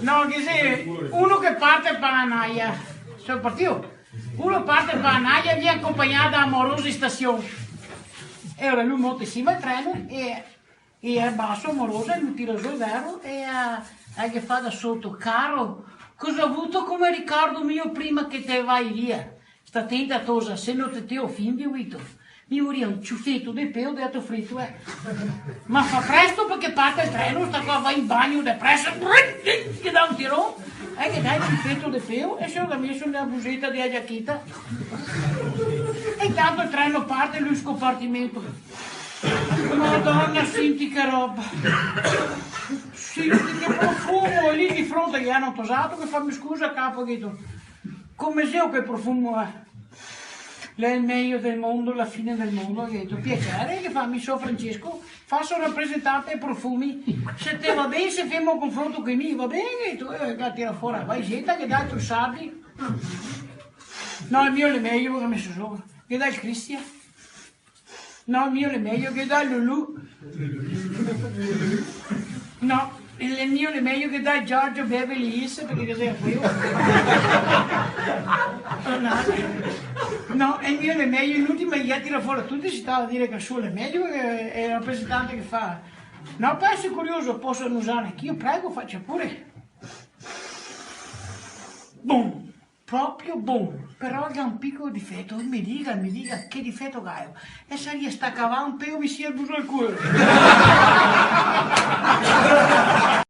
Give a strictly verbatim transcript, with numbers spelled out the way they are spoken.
No, che xe uno che parte pa Anaia. Son partìo. Uno parte pa Anaia, vien acompagnà da morosa in stasion. E ora lu monta in sima al treno e, e al baso morosa, lu tira zo, vero? E a, a ghe fa da soto: "Caro, cosa vuto come ricordo mio prima che te vai via?" "Sta tenta, tosa, se no te, te ofindi", go dito. "Mi voria un ciufeto de peo dentro frito, eh." "Ma fa presto parché parte el treno, sta qua va in bagno de preso." Ghe dà un tiron, e ghe dà el ciufeto de peo e se lo ga meso nela buseta dela giacheta. E intanto el treno parte, lu in scopartimento. "Madona, senti che roba. Senti che profumo!" E lì de fronte ghe n'è un tosato che fa: "Mi scusa, capo", go dito. "Come xe quel profumo, eh?" "L'è el mejo del mondo, la fine del mondo", go dito. "Piaser", ghe fa, "mi so Francesco, faso el rapresentante dei profumi. Se te va ben, se femo un confronto coi miei, va ben?" Go dito, eh, ga tirà fora la valigeta, ghe dà el Trussardi. "No, el mio l'è mejo", che ga meso sora. Ghe dà el Christian. "No, el mio l'è mejo", ghe dà el Lulu. "No, el mio l'è mejo", ghe dà el Giorgio Beverly Hills, parché ghe xe queo. "No, el mio l'è mejo", l'ultimo, i ga tirà fora tuti, se stava a dire che el suo l'è mejo, e, e el rapresentante ghe fa: "No, però so curioso, poso anusar anch'io?" "Prego, facia pure." Bon. Proprio bon, però el ga un pico difeto, me diga, me diga che difeto che el ga. E saria sta cavà un peo visin al buso del culo.